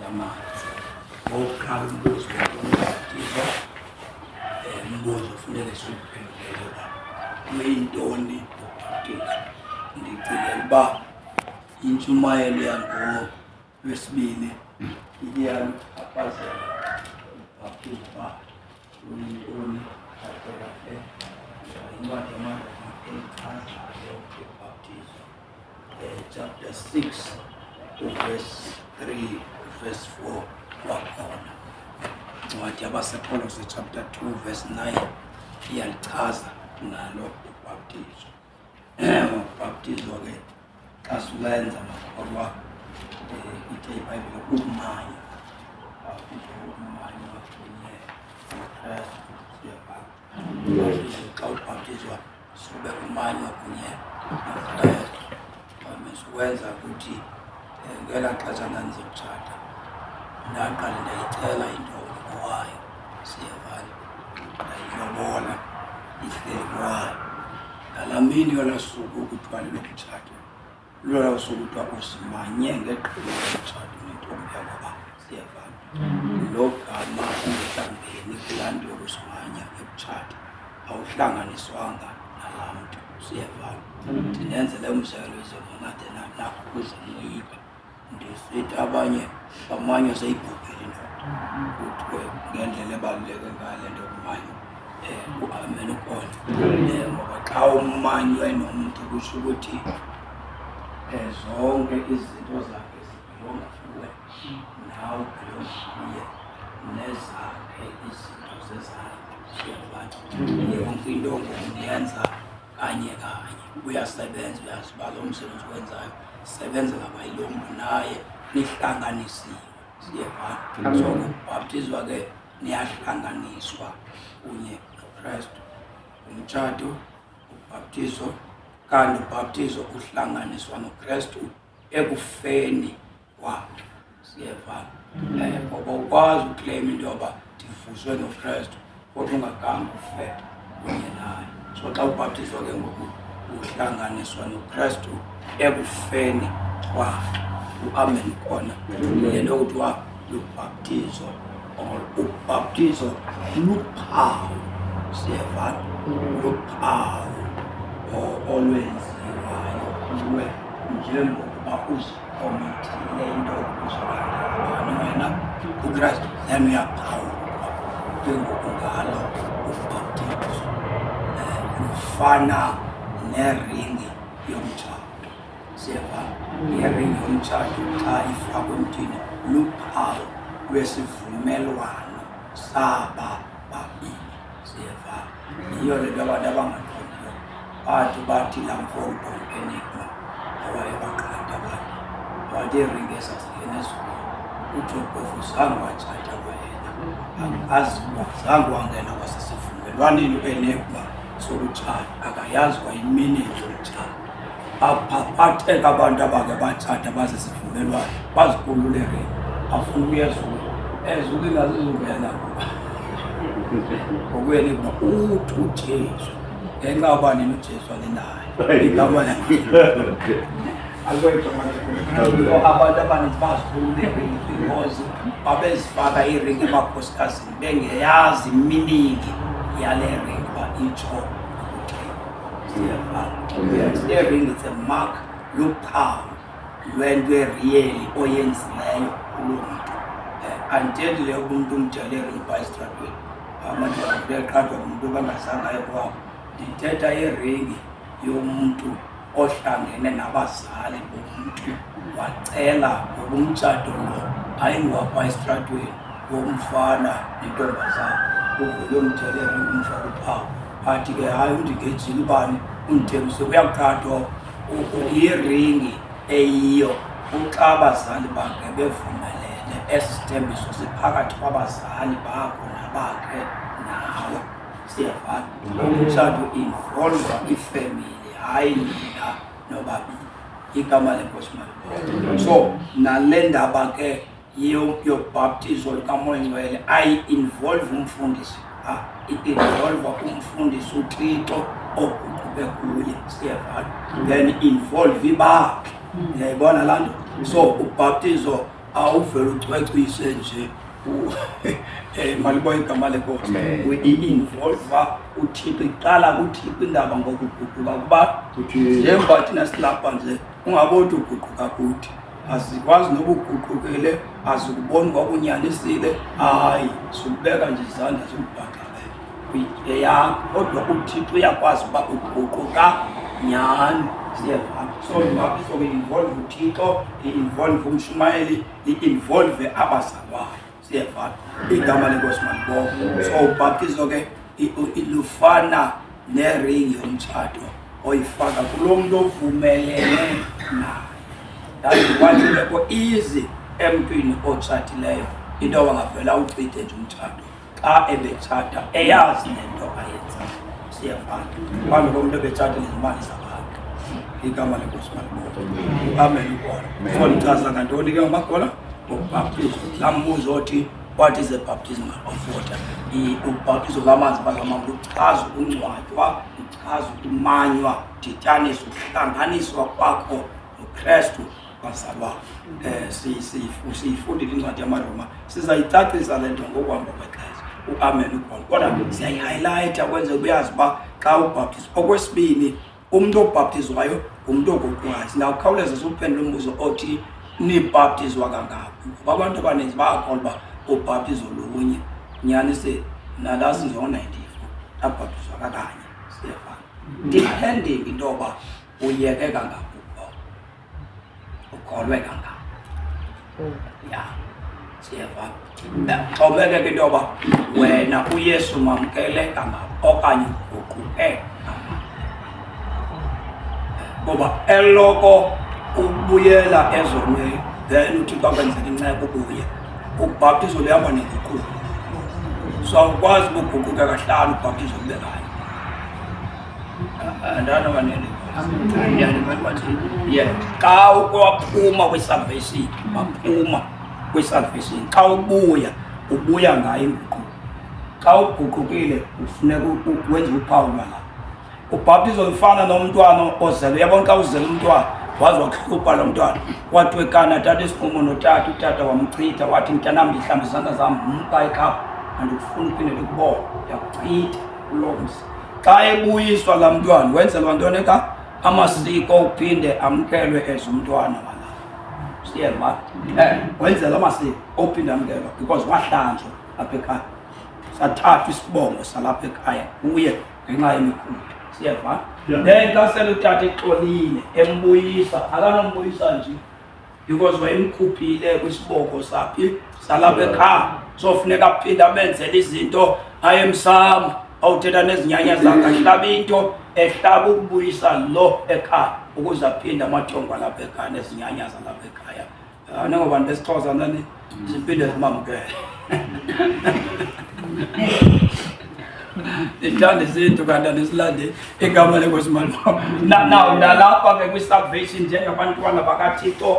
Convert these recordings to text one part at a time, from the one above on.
Yamanzi. Owokuqala umbuzo, ubhaptizo, umbuzo funeke siwuphendulele uba luyintoni ubhaptizo. Ndicingela uba intshumayelo yangoLwesibini iye yaluchaphazela ubhaptizo uba luyintoni kahle kahle. Incwadi yamaRoma eyichazayo ubhaptizo, chapter 6 uverse 3, verse 4 kwakhona. Incwadi yabaseKolose chapter 2 verse 9 iyalichaza nalo ubhaptizo. Ubhaptizo ke xa sulenza makholwa, ithe iBhayibhile ukumanya, bhaptizo ukumanywa kunye noKrestu. Siyabhala xa ubhaptizwa sube umanywa kunye noKrestu. Ukwenza ukuthi ngelaa xesha ndandizotshata ndaqale ndayicela intombi kowayo, siyevana, ndayilobola ihleli kowayo. Ngalaa mini yolaa suku kuthiwa lelomtshato, lolaa suku kuthiwa usimanye ngeqhina lomtshato nentombi yakoba, siyevana. Lo gama ungehlangeni kulaa nto yokusimanya yokutshata, awuhlanganiswanga nalaa mntu, siyevana. Ndinenzele umzekelo izolo nade nakhuza noyika ndisithi abanye bamanywa seyibhubhile indoda, kuthiwe ngendlela ebaluleke ngayo le nto yokumanywa. Uamen ukona, ngoba xa umanywe nomntu kusho ukuthi zonke izinto zakhe zibhilonga kuwe, nawe ubhilonga kuye, nezakhe izinto zezakho, siyavana. Yonke into ngoku niyenza kanye kanye, uyasebenza, uyazi uba lo msebenzi wenzayo sebenzela kwayilo mntu, naye nihlanganisiwe, siyevana. So ngokubhaptizwa ke niyahlanganiswa kunye noKrestu. Umtshato, ubhaptizo, kanti ubhaptizo uhlanganiswa noKrestu ekufeni kwakhe, siyevana. Ngoba ukwazi ukleyima into yoba ndivuswe noKrestu kodwa ungakhange ufe kunye naye. So xa ubhaptizwa ke ngoku uhlanganiswa noKrestu ekufeni kwakhe. Uamen kona. Le nto kuthiwa lubhaptizo or ubhaptizo luphawu, siyevana, luphawu olwenziwayo kuwe njengokuba uzikomithile into uzolandela bani wena, uKrestu, then uyaphawulwa ke ngoku ngalo ubhaptizo. Lufana neringi yomtshato, siyeva. Iringi yomtshato xa ifakwe emntwini luphawu lwesivumelwano saba babini, siyeva. Yiyo le nto abantu abangaqondiyo bathi laa mfo uDon Enigma owayebaqhatha abantu wathi iringi esasingena ezulwini, utsho phofu zange watshata kwayena, akazi, zange wangena kwasesivumelwaneni uEnigma sokutshata, akayazi kwayimeaning yokutshata. Baphaphatheka abantu abake batshata basesivumelwano, bazikhulule ringi, afuna ukuya ezulwini, ezulwini azizungena kuba ngokuEnigma uthi uJesu ngenxa yoba nina uJesu aninayo igama lakhe. Abantu abaninzi bazikhulula iringi because babezifaka iringi emakhosikazini bengeyazi meaning yale ringi uba itsho ukuthini, siyevana. Iringi it's a mark, luphawu lwento e-real oyenzileyo kuloo mntu. Andithethi le yokuba umntu umjele iringi phaa esitratweni, amadoda kuyeqhathwa ngumntu bangazange aye kwabo. Ndithetha iringi yomntu ohlangene nabazali bomntu wacela, ngoba umtshato lo ayingowapha esitratweni, womfana nentombazana, uvele umjele iringi, umfake uphawu, athi ke hayi undingejile ubani undithembise, uyaqhathwa. Yiringi eyiyo uxa abazali bakhe bevumelene. Esi sithembiso siphakathi kwabazali bakho nabakhe nawe, siyavana. Umtshato involva ifemeli, hayi nina nobabini. Igama leNkosi malibongwe. So nale ndaba ke yobhaptizo lukaMoya Ngcwele ayi-involve umfundisi, i-involva umfundisi uThixo oguquke kuye, siyevana, then involve ibakhe, uyayibona laa nto. So ubhaptizo Awuvele ucwecwise nje maliboye igama lenkosi. I-involva uThixo, iqala kuThixo indaba ngokuguquka kuba njengoba thina silapha nje ungabothi uguquka kuthi asikwazi noba uguqukile, asikuboni kwakunyanisile. Hayi, sikubeka nje izandla zikubhaxabele eyakho, kodwa uThixo uyakwazi uba uguquka nyhani. Siyevana. So ubhaptizo ke involve uThixo, i-involve umshumayeli, i-involve abazalwane. Siyevana. Igama lenkosi malibongwe. So ubhaptizo ke lufana neringi yomtshato oyifaka kulo mntu ovumelene naye. That ingekho easy emntwini otshatileyo into wangavela uchithe nje umtshato xa ebetshata eyazi nento ayenzayo. Siyevana. Phambi komntu ebetshata nezimali zabantu. Igama lenkosi malibongwe. Amen. Ukhona. So ndichaza ngantoni ke ngamagola? Ngobhaptizo. Laa mbuzo othi what is the baptism of water? Ubhaptizo lwamanzi bazamama luchaza ukungcwatywa, luchaza ukumanywa, dityaniswa, ukuhlanganiswa kwakho noKrestu bazalwa. Siyifundile incwadi yamaRoma, sizayicacisa le nto ngokuhamba kwexesha. Uamen ukhona. Kodwa siyayihighlighta kwenzeka uyazi uba xa ubhaptizwa. Okwesibini, umntu obhaptizwayo ngumntu oguqukayo. Singawukhawuleza siwuphendule umbuzo othi nibhaptizwa kangaphi, ngoba abantu abaninzi bayakholwa uba ubhaptizo lunye. Nyanisile, mna ndasinzwa ngo-94 ndabhaptizwa kakanye. Siyevana. Depending into yoba uyeke kangaphi ukukholwa, ukholwe kangaphi. Ya, siyeva. Xhomekeka into yoba wena uYesu mamkele kangaphi okanye uguquke kangaphi, ngoba eloko ubuyela ezonweni then uThixo akwenzela inceba ubuye. Ubhaptizo luyahamba nenguquko, so awukwazi uba uguquke kahlanu ubhaptizo lube kanye. Andanobanele yeah. Xa waphuma kwi-salvation, waphuma kwi-salvation, xa ubuya ubuya ngayo inguquko. Xa uguqukile ufuneka wenze uphawu lwalapha. Ubhaptizo lufana nomntwana ozelwe. Uyabona xa uzele umntwana waze wakuhlupha lo mntwana, watwekana tata isinqumo notata, utata wamchitha wathi mntanam ndihlamba izandla zam, mka ekhapha, andikufuni uphinde ndikubone, ndiyakuchitha kuloo mzi. Xa ebuyiswa laa mntwana wenzelwa ntoni eka amasiko uphinde amkelwe as umntwana walapha. Siyeva? Wenzelwa amasiko ophinde amkelwa because wahlanjwa apha ekhaya, sathathwa isibongo salapha ekhaya kuye ngenxa yemikhulu. Siyeva? Then xa sele utata exolile embuyisa, akanombuyisa nje because wayemkhuphile kwisibongo saphi salapha ekhaya. So funeka aphinde amenzele izinto, ayemsama awuthetha nezinyanya zakhe, ahlaba into ehlaba ukubuyisa lo ekhaya ukuze aphinde amathongo alapha ekhaya nezinyanya zalapha ekhaya. Nangobantu besiXhosa nani siphinde simamkele. Ndithanda isintu kanti andisilandeli. Igama lenkosi malibongwe. Now nalapha ke kwi-salvation njengabantwana bakaThixo,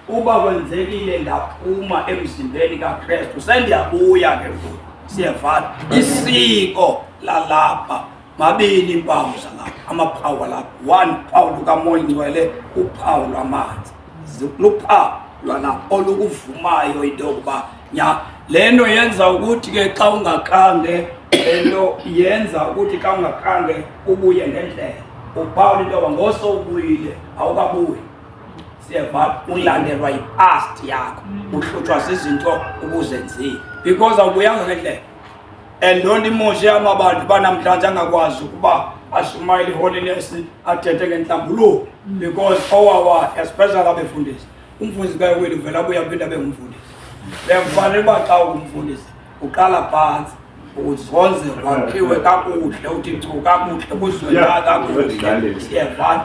uba kwenzekile ndaphuma emzimbeni kaKrestu sendiyabuya ke ngoku. Siyevana. Isiko lalapha mabini iimpawu zalapha, amaphawu alapha. One, uphawu lukaMoya Ingcwele, uphawu lwamanzi. Luphawu lwalapha olukuvumayo into yokuba nya le nto yenza ukuthi ke xa ungakhange, le nto yenza ukuthi xa ungakhange ubuye ngendlela, uphawula into yoba ngosowubuyile awukabuyi. Siyeva, ulandelwa yipast yakho, uhlutshwa zizinto ubuzenzile because awubuyanga ngendlela. And loo nto imoshe amabantu banamhlanje angakwazi ukuba ashumayele iholiness, athethe ngenhlambuluko, because owawa especially abefundisi, umfundisi kayeweli uvela abuye aphinde abe ngumfundisi. Bekufanele uba xa ungumfundisi uqala phantsi uzonze wakhiwe kakuhle, uthi chu kakuhle, kuzwe na kakuhle. Siyevana.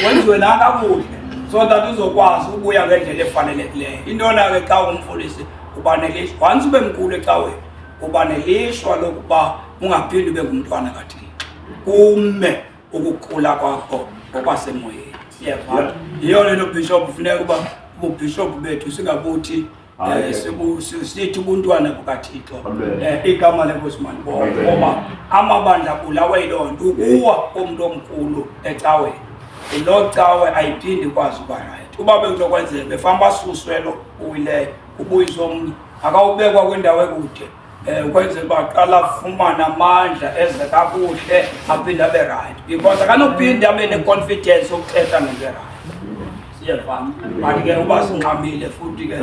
Wenziwe na kakuhle so that uzokwazi ubuya ngendlela efanelekileyo. Intona ke xa ungumfundisi uba nelishwa, once ube mkhulu ecaweni uba nelishwa lokuba ungaphindi ube ngumntwana kaThixo, kume ukukhula kwakho ngokwasemoyeni. Siyevana. Yiyo le nto bishop funeka uba ububhishophu bethu singabuthi sithi ubuntwana bukaThixo. Igama lenkosi malibongwe, ngoba amabandla abulawe yiloo nto, ukuwa komntu omkhulu ecaweni. Loo cawe ayiphindi ikwazi uba rayithi. Uba bekunokwenzeka befana basuswe lo uwileyo ubuyiswe omnye, akawubekwa kwindawo ekude ukwenzela uba aqala afumane amandla eze kakuhle aphinde abe rayithi, because akanophinde abe ne-confidence yokuthetha ngento erayithi. Siyevana, but ke uba singxamile futhi ke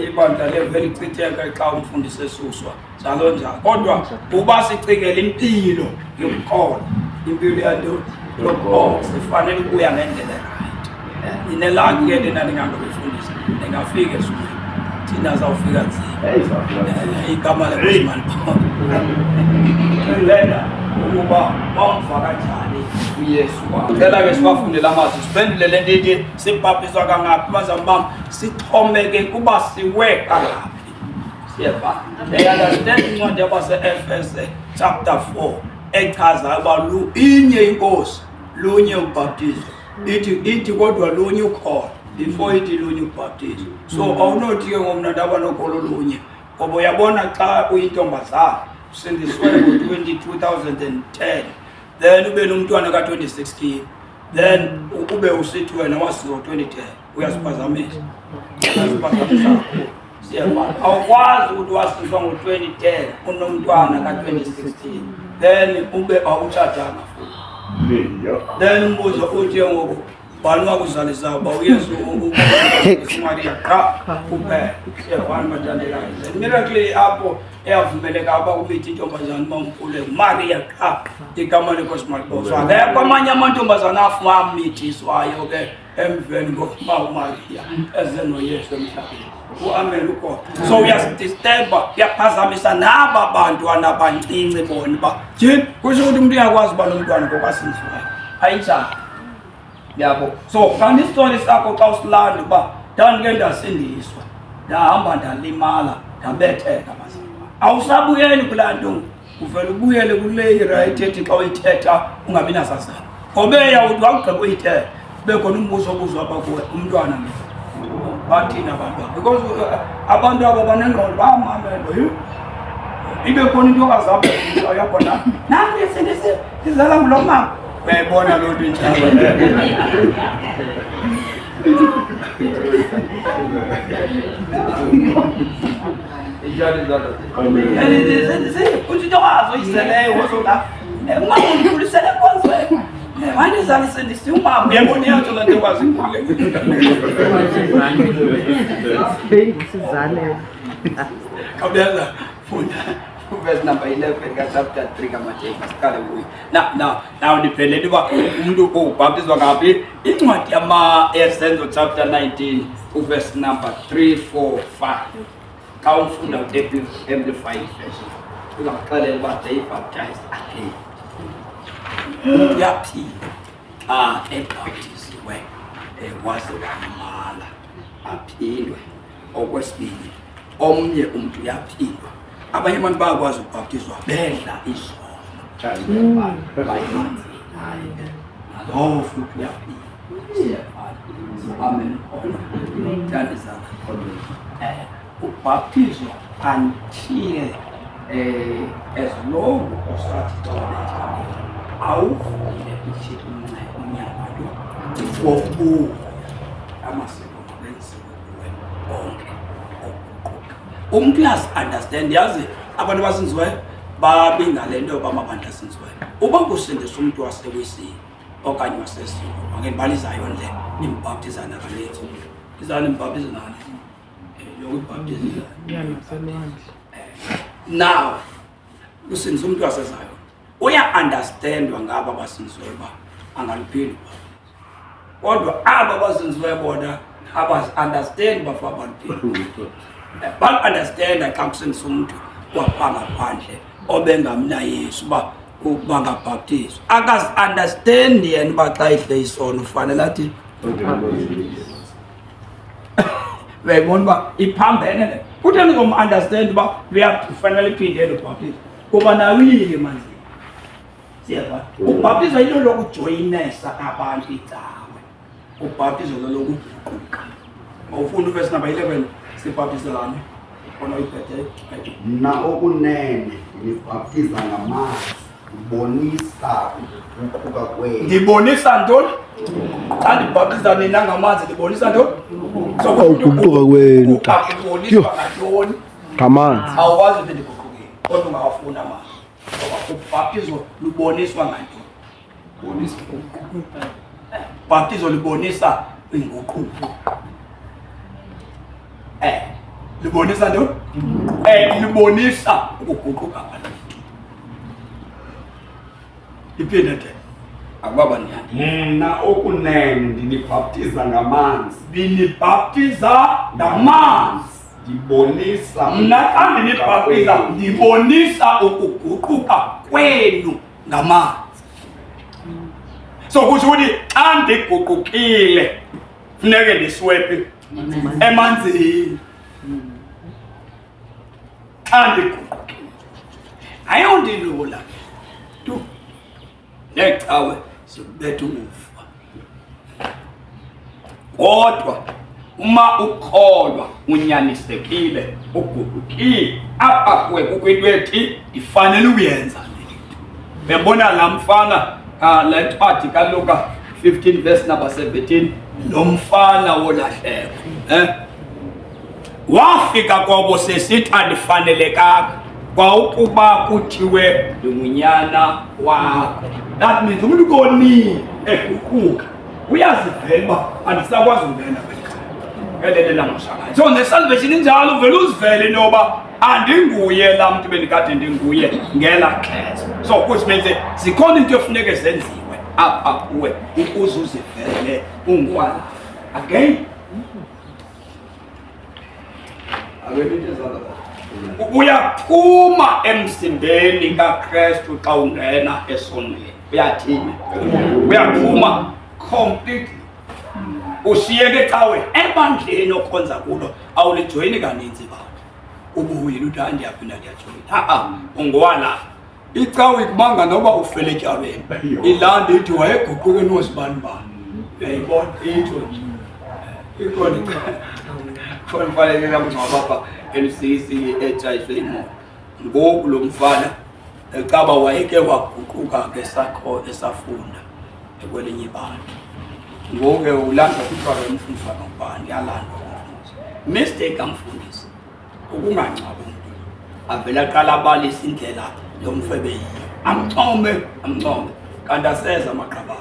ibandla levele ichitheke xa umfundisi esuswa njalo njalo. Kodwa uba sicingela impilo yokuqola, impilo yantoni yokuqola, sifanele ukuya ngendlela erayithi. Ninelaki ke nina ningangabefundisi, ningafika ezulwini, thina zawufika nzima. Igama lenkosi malibongwe. Lena ukuba wamva kanjani uYesu wakho. Cela ke siwafunde la mazwi, siphendule le nto ithi sibhaptizwa kangaphi bazalwane bam, sixhomeke kuba siwe kangaphi. Siyeva. Understand incwadi yabase-Efese chapter 4 echazayo uba inye inkosi, lunye ubhaptizo. Ithi kodwa lunye ukholo before ithi lunye ubhaptizo. So awunothi ke ngomna ndaba nokholo lunye, ngoba uyabona xa uyintombazana usindiswe ngo-2010, then ube nomntwana ka-2016, then ube usithi wena wasizwa ngo-2010, uyasiphazamisa, uyasiphazamisa kakhulu. Siyevana, awukwazi ukuthi wasizwa ngo-2010 unomntwana ka-2016, then ube awutshatanga futhi, then umbuzo uthi ke ngoku bani wakuzalisayo uba uYesu uMariya qha kuphela. Siyevana bathandekayo, miracle apho eyavumeleka uba kumithi intombazana uba umkhule nguMariya qha, igama lenkosi malibongwe. Akekho amanye amantombazana amithiswayo ke emveni kokuba uMariya eze noYesu emhlabeni. Uamen ukhona. So uyasidisturba, uyaphazamisa naba bantwana bancinci bona uba tyhini, kusho ukuthi umntu uyakwazi uba nomntwana ngokwasinziweyo. Ayinjalo. Yabo. So kanti isitori sakho xa usilanda uba ndandike ndasindiswa, ndahamba ndalimala, ndabetheka bazalwane. Awusabuyeli kulaa nto, uvele ubuyele kule irayithi ethi xa uyithetha ungabi nasazela. Ngoba uthi wakugqiba uyithetha, kube khona umbuzo obuzwa apha kuwe, umntwana lo. Bathini abantwana? Because abantu aba banengqondo bayamamela. Ibe khona into ongazange uyabona. Nam ndisindisiwe, ndizala ngulo mama. Uyayibona loo nto injalo. Injalo injalo. Uthi into ongazi oyizeleyo wozola. Umama undikhulisele enkonzweni. Wandizala isindisiwe umama. Uyabona iyatsho laa nto ekwazi ikhule. Sizalele. Khawuleza funda verse number 11 ka-chapter 3 kaMateyu, siqale kuyo. Now ndiphelele uba umntu ubhaptizwa ngaphi. Incwadi yama-Esenzo chapter 19 uverse number 3, 4, 5. Xa ufunda u-Amplified Version uzakuxelela uba they baptized again. Umntu uyaphila xa ebhaptiziwe, waze walimala aphindwe. Okwesibini, omnye umntu uyaphilwa. Abanye abantu bayakwazi ukubhaptizwa bedla izono, bayimanzini, nalowo futhi uyaphila. Siyafana. Amen. Thandizana. Ubhaptizwa until as long usathi xa ubetha awuvule uThixo umnyango wokubuya, amasiko mabenziwe kuwe onke okuquka. Umntu uyazi-understand, yazi abantu abasinziweyo babingale nto yoba amabandla asinziweyo. Uba kusindisa umntu wasewisini okanye wasesini, ake ndibale iZion le nimbhaptizana kaninzi umntu. IZion imbhaptizana kaninzi. Yokubhaptiza iZion. Ya, naselwandle. Now usindisa umntu waseZion, uya-understandwa ngaba basinziweyo uba angaluphili ubhaptizo, kodwa aba basinziweyo bona abazi-understand uba fa baluphili. Ba-understanda xa kusindisa umntu wapha ngaphandle obengamna Yesu uba bangabhaptizwa, akazi-understand yena uba xa idle isono ufanele athi. Uyayibona uba iphambene le. Kutheni ngom-understand uba uyafanele iphinde elo bhaptizo? Kuba nayo uyile emanzini. Siyeva, ubhaptizo yilo lokujoyinesa abantu icawe, ubhaptizo lolokuguquka. Awufuni uvesi number 11, sibhaptizelane khona uyiphethe. Mna okunene ndinibhaptiza ngamanzi. Ndibonisa ukuguquka kwenu. Ndibonisa ntoni? Xa ndibhaptiza nina ngamanzi ndibonisa ntoni? So Ukuguquka kwenu. Kuboniswa ngantoni? Ngamanzi. Awukwazi ukuthi ndiguqukile kodwa ungawafuni amanzi. Ngoba ubhaptizo luboniswa ngantoni? Bonisa. Ubhaptizo lubonisa inguquko. Lubonisa ntoni? Lubonisa ukuguquka kwabantu. Iphinde nje. Akwaba niyandi. Mna okunene ndinibhaptiza ngamanzi. Ndinibhaptiza ngamanzi. Ndibonisa Mna xa ndinibhaptiza ndibonisa ukuguquka kwenu ngamanzi. So kusho ukuthi xa ndiguqukile funeke ndiswephi emanzini. Xa ndiguqukile ayonto ilula ke tu neecawe zikubetha ukufa, kodwa uma ukholwa unyanisekile uguqukile apha kuwe kukho into ethi ndifanele ukuyenza le nto. Uyabona laa mfana, le ncwadi kaLuka 15 verse number 17, lo mfana wolahleko, Wafika kwabo sesithi andifanelekanga kwaukuba kuthiwe ndingunyana wakho. That means umntu konile eguquka uyazivela uba andisakwazi ungena kweli khaya elele lamoshakala. So nesalvation injalo, uvele uzivele into yoba andinguye laa mntu bendikade ndinguye ngela xesha. So which means zikhona into efuneke zenziwe apha kuwe ukuze uzivele ungwala. Again, uyaphuma emzimbeni kaKristu xa ungena esonweni. Uyathini? Uyaphuma completely. Ushiyeke ecaweni, ebandleni okhonza kulo awulijoyini kaninzi ibandla. Ubuyile uthi hayi ndiyaphinda ndiyajoyina. Ha-a, ungowala. Icawe ikubanga noba ufele etyaleni. Ilanda ithi wayeguquke nozibanibani. Uyayibona itsho nje. Ikhona icawe. Khona umfana ke kamngcwaba apha eMsisi etshayiswe imoto. Ngoku lo mfana ecaba wayeke waguquka ke sakho esafunda kwelinye ibandla. Ngoku ke ulandwa kuthiwa ke umfundisi wakangubani, uyalandwa umfundisi. Mistake kamfundisi ukungangcwabi umntu. Avele aqala abalise indlela lo mfo ebeyiyo. Amncome, amncome. Kanti aseza amaqabane.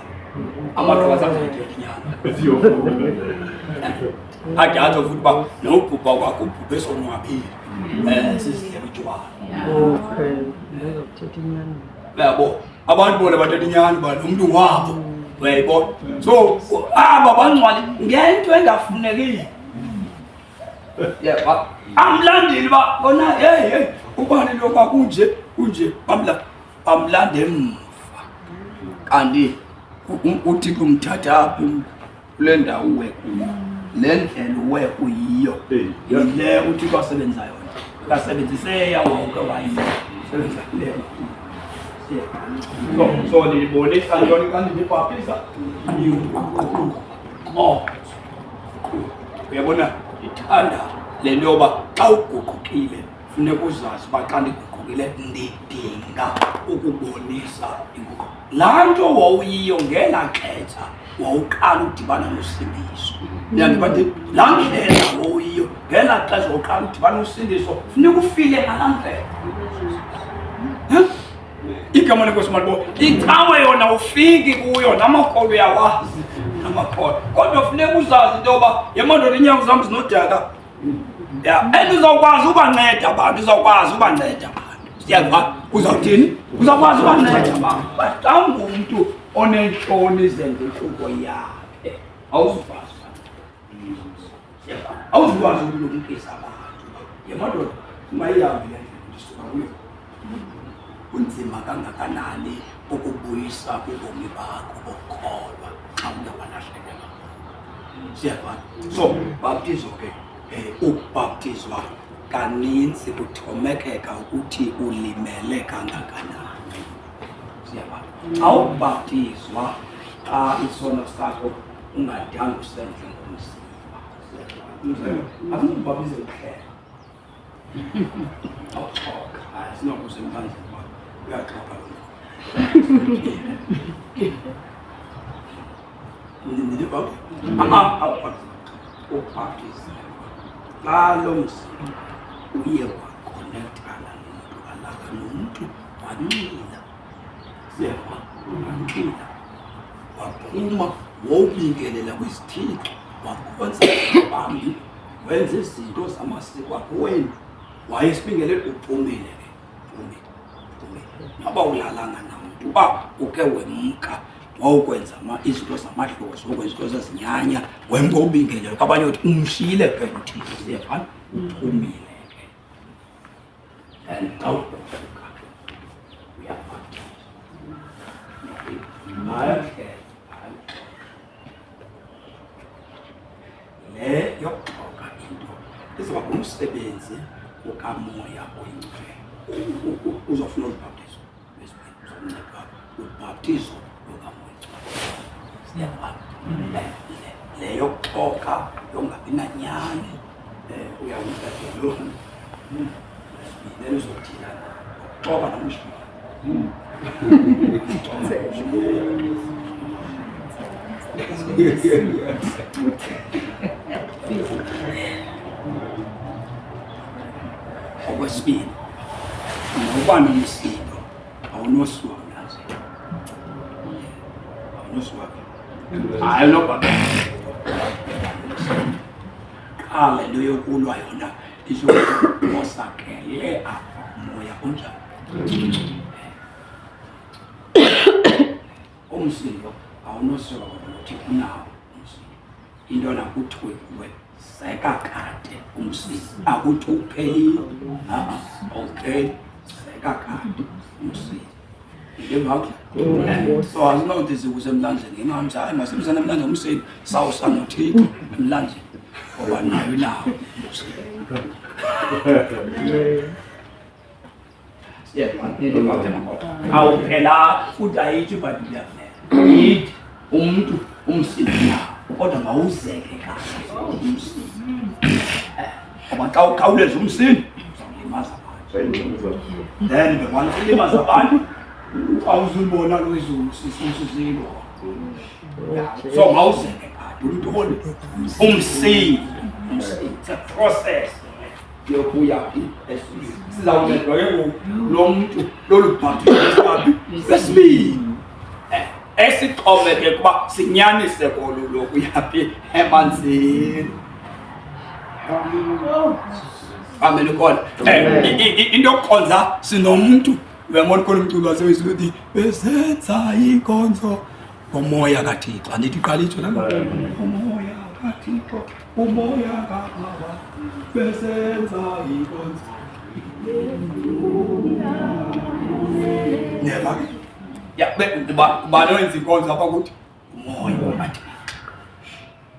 Amaqabane asazoyithetha inyani. Ade atsho futhi uba nobhubha kwakho ubhubhe sonwabile. Sizidlela utywala. Okay, ndizokuthetha inyani. Uyabo, abantu bona bathetha inyani uba lo mntu wabo. Uyayibona? So aba bangcwali ngento engafunekiyo. Yeba, amlandeli uba bona hey hey ubani lo kwakunje kunje, bamlanda emva. Kanti uThixo umthatha aphi kule ndawo uwe kuyo, le ndlela uwe kuyiyo yile uThixo asebenza yona. Akasebenzise yawonke wayiyo, sebenza le. So ndibonisa ntoni xa ndinibhaptiza? Oh, uyabona, ndithanda le nto yoba xa uguqukile funeka uzazi uba xa ndiguqukile ndidinga ukubonisa inguquko. Laa nto wawuyiyo ngelaa xesha wawuqala udibana nosindiso. Uyandiva nje? Laa ndlela wawuyiyo ngelaa xesha wawuqala udibana nosindiso, funeka ufile ngalaa ndlela. Igama lenkosi malibongwe. Icawe yona ufiki kuyo, namakholwa uyawazi, namakholwa. Kodwa funeka uzazi into yoba yemandoda iinyawo zam zinodaka. Ya, and uzawukwazi ubanceda abantu, uzawukwazi ubanceda abantu. Siyava? Uzawuthini? Uzawukwazi ubanceda abantu. But xa ungumntu oneentloni zenguquko yakhe, awuzukwazi ubanceda. Siyava? Awuzukwazi ukulumkisa abantu. Yemadoda, ungayihambi le ndlela ndisuka kuyo. Kunzima kangakanani ukubuyisa ubomi bakho bokukholwa xa uye walahlekelwa. Siyavana? So bhaptizo ke, ukubhaptizwa kaninzi kuxhomekeka ukuthi ulimele kangakanani. Siyavana? Awubhaptizwa xa isono sakho ungadanga usenze ngomzimba. Siyavana? Asinokubhaptiza kuphela. Awuxoka, hayi, sinokuze embanjeni uba uyaxoka lo mntu. Ubhaptizelwa xa lo mzimba uye wakonektana nomntu, walala nomntu, wanxila, siyeva, wanxila, waphuma wobingelela kwizithixo, wakhonza bambi, wenza izinto zamasiko akowenu, wayesibingelela, uphumile ke, uphumile, uphumile. Noba ulalanga namntu, uba uke wemka wawukwenza izinto zamadlozi, wokwenza izinto zezinyanya, wemka ubingelela kwabanye, uthi umshiyile phela uThixo, siyevana, uphumile ke. And xa ugoduka uyabhaptizwa. Hayi, hayi. Le yokuxoka into izoba ngumsebenzi ukaMoya oyiNgcwele. Uzofuna ulubhaptizo lwesibini, uzoncedwa lubhaptizo lukaMoya oyiNgcwele. Siyafana le yokuxoka, yongabi nanyani, uyawunceda lo lwesibini, then uzothila ukuxoka nomshini. Okwesibini, noba nomsindo awunosuka mlanjeni, awunosuka, hayi, noba qha le nto yokulwa yona izophosakele apha, umoya unjani umsindo awunosuka, kodwa uthi unawo umsindo, into nakuthiwe kuwe zeka kade umsindo, akuthi uphelile, awupheli, zeka kade umsindo. Ndiva? So asinawuthi sikusemlanjeni ngenxa hayi, masimsane emlanjeni umsindo, sawusa noThixo emlanjeni, ngoba nayo inawo umsindo. Awuphela futhi, ayitsho iBhayibhile, iyaphela ithi umntu umsindo nawo, kodwa mawuzeke kahle umsindo, ngoba xa ukhawuleza umsindo uzawulimaza abantu, then bengwana ulimaza abantu, awuzulibona lo izulu sisusilo. So mawuzeke kade umntoni umsindo. Umsindo, it's a process yokuya phi? Esizweni. Sizawuncedwa ke ngoku lo mntu lolu bhaptizo lwesibini esixhomekeke ukuba sinyanise kolu lokuya phi? Emanzini. Amen. Ukhona into yokukhonza sinomntu, uyabona, khona umculo wasewizulu uthi besenza inkonzo ngomoya kaThixo, andithi iqala itsho nalo umoya kaThixo, umoya kababa, besenza inkonzo. Neva ke ya, ubani owenza inkonzo apha kuthi? Umoya kaThixo.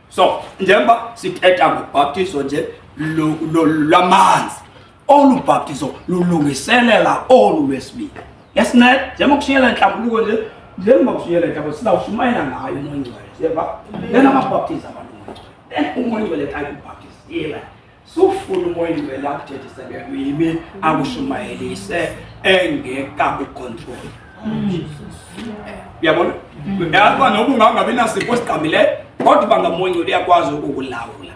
So njengoba sithetha ngobhaptizo nje lwamanzi, olu bhaptizo lulungiselela olu lwesibini. Yasinele njengoba kushiyela inhlambuluko nje, njengoba kushiyela inhlambuluko, sizawushumayela ngayo uMoya oNgcwele, siyeva? Then amabhaptizo abantu uMoya oNgcwele, then uMoya oNgcwele xa ekubhaptizile, sufuna uMoya oNgcwele akuthethise ngelwimi, akushumayelise engekakucontrol. Uyabona, yazi uba noba ungangabi nasipho esigqamileyo, kodwa uba ngaMoya oNgcwele uyakwazi ukukulawula.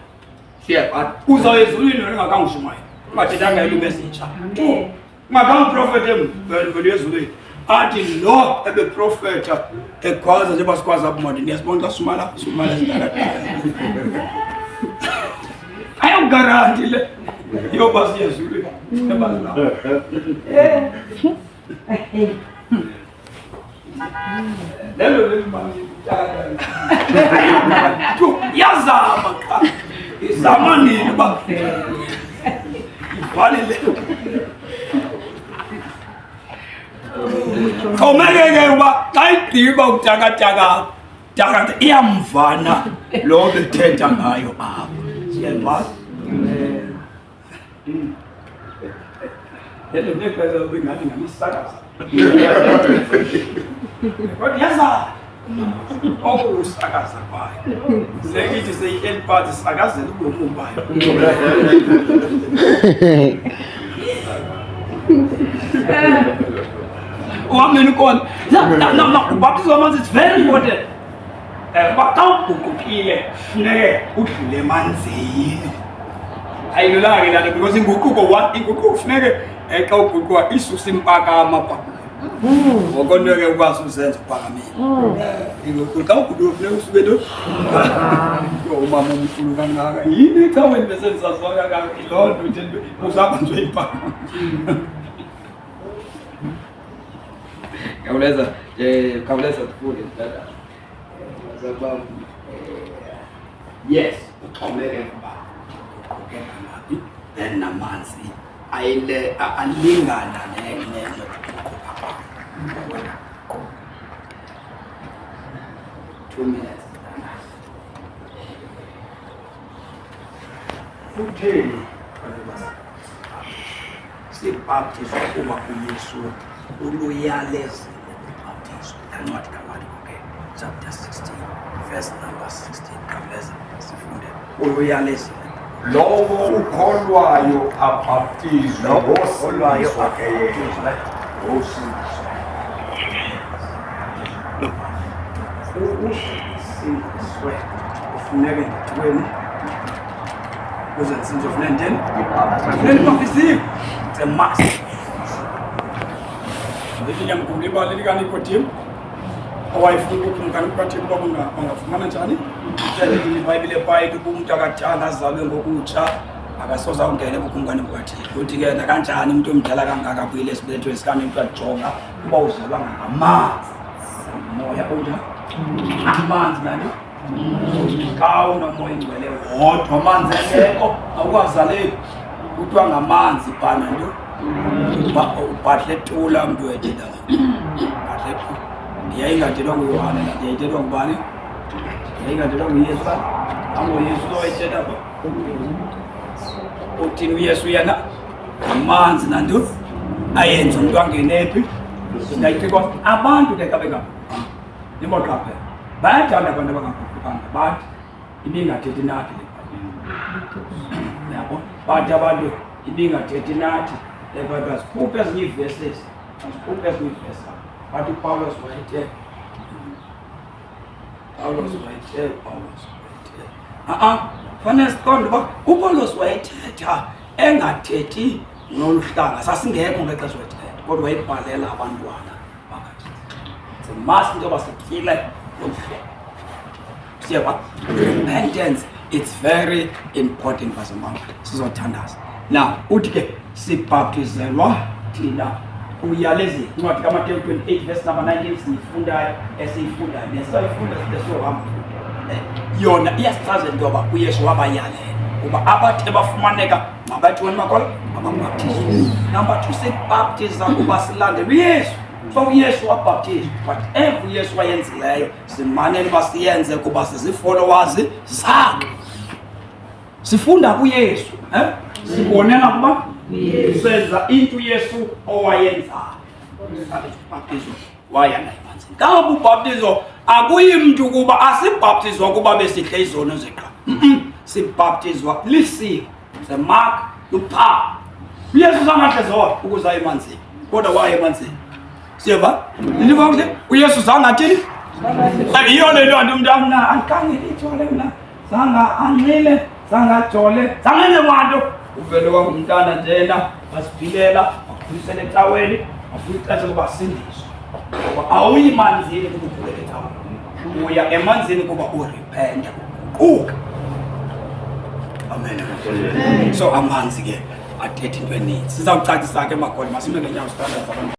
Siyevana? Uzawuya ezulwini wena ungakangushumayeli, ungathethanga ilwimi ezitsha tu, ungakanguprofethe, vele ezulwini athi lo ebeprofetha ekhwaza njengoba sikhwaza apha manje, ndiyasibona xa sumala sumala zidakadaka, ayogaranti le yoba siye ezulwini ebazilapho. Lelo yazama qha, izama nini uba ivale le, xhomekeke uba xa igqiba utakataka takata iyamvana lo bethetha ngayo apha. Siyeva? Lelo nexesha ubingathi ngamisakaza, kodwa yazama okusakaza kwayo, sekithi seyihleli phansi sakazela ubomi bayo. Amen ukhona. Na ubhaptizo wamanzi it's very important. Uba xa uguqukile funeke udlule emanzini. Ayilulanga ke laa nto because inguquko one inguquko funeke xa uguquka isuse impakama pha. Ngoko nto ke ukwazi uzenza uphakamile. Inguquko xa uguquka funeke usuke nto. Yho, umama omkhulu kangaka yini ecaweni besendisaziwa kangaka yiloo nto nje usabanjwe impakamo. Khawuleza, khawuleza sifunde tata. Zakuba yes, uxhomekeka uba uguquke kangaphi then namanzi ayile alingana nokuguquka kwakho. 2 minutes. Kutheni sibhaptizwa? Kuba uYesu uluyalezile ubhaptizo. Laa ncwadi kaMarko ke, chapter 16 verse number 16. Khawuleza sifunde. Uluyalezile. Lowo ukholwayo abhaptizwe Lowo ukholwayo wosindiswa ke yena. abhaptizwe wosindiswa. Ukuze ndisindiswe kufuneke ndithweni? Ukuze ndisindiswe funeke nditheni? Funeke ndibhaptiziwe. It's a must. Ndithi ndiyamkhumbula ibali likaNikodemu owayefuna ubukumkani bukaThixo uba bungafumana njani. Ithethe iBhayibhile phaa uba umntu akathanga azalwe ngokutsha akasoze awungene ebukumkani bukaThixo. Uthi ke nakanjani umntu omdala kangaka abuyele esibelethweni sikamntu ajonga uba uzelwa ngamanzi moya unjani amanzi nani. Xa unomoya ingcwele wodwa, amanzi engekho, awukazaleki. Kuthiwa ngamanzi phana nto ubhadle tula mntu wethetha bhadle tula. Yayingathethwa nguYohane laa nto, yayithethwa ngubani? Yayingathethwa nguYesu ba angoYesu lo wayethetha pha. Uthini uYesu yena? Amanzi nanto ayenza umntu angene phi? Ndayicikwa abantu ke xa bengaguqukanga. Niboqaphela, bayathanda abantu abangaguqukanga bathi ibingathethi nathi le Bhayibhile, yabo. Bathi abantu ibingathethi nathi le Bhayibhile. Azikhuphe ezinye ii-verses, azikhuphe ezinye ii-verses. Bathi uPawulos wayethe, Pawulos wayethe, Pawulos wayethe. A-a, fanele siqonde uba uPawulos wayethetha engathethi nolu hlanga sasingekho ngexesha wayethetha, kodwa wayebhalela abantwana bakaThixo. Simasi into yoba sityile lolu hlobo. Siyeva, repentance, it's very important bazalwane. Sizothandaza now. Uthi ke sibhaptizelwa thina uyalezi incwadi kaMateyu 28 verse number 19 siyifundayo, esiyifundayo nesayifunda side siyohamba. Yona iyasichazela into yoba uYesu wabayalela uba abathe bafumaneka mabathi makolo mababhaptizwe. Number two, sibhaptiza kuba silandela uYesu. So uYesu wabhaptizwa. Whatever uYesu wayenzileyo simanele uba siyenze kuba sizi-followers zakhe. Sifunda kuYesu, eh? Sibonela kuba senza into uYesu owayenzayo. Ubhaptizo waya naye emanzini. Kangaba ubhaptizo akuyi mntu kuba asibhaptizwa kuba besidle izono zeqha. Sibhaptizwa lisiko, the mark, luphawu. UYesu zangahle zona ukuza emanzini, kodwa waya emanzini. Siyeva, ndiva kuhle. UYesu zangathini? Yiyo le nto anti umntu amna andikhange ijole mna, zanga anxile, zangajole, zangenze kwanto. Uvele wangumntana njena, wasiphilela, wakhulisela ecaweni, wafika ixesha lokuba asindiswe. Ngoba awuyi manzini kuba ukhulele ecaweni, uya emanzini kuba urepenta, uguquka. Amen. So amanzi ke athetha into eninzi. Sizawucacisa ke magoli. Masime ngenyawo, sithandaza abantu.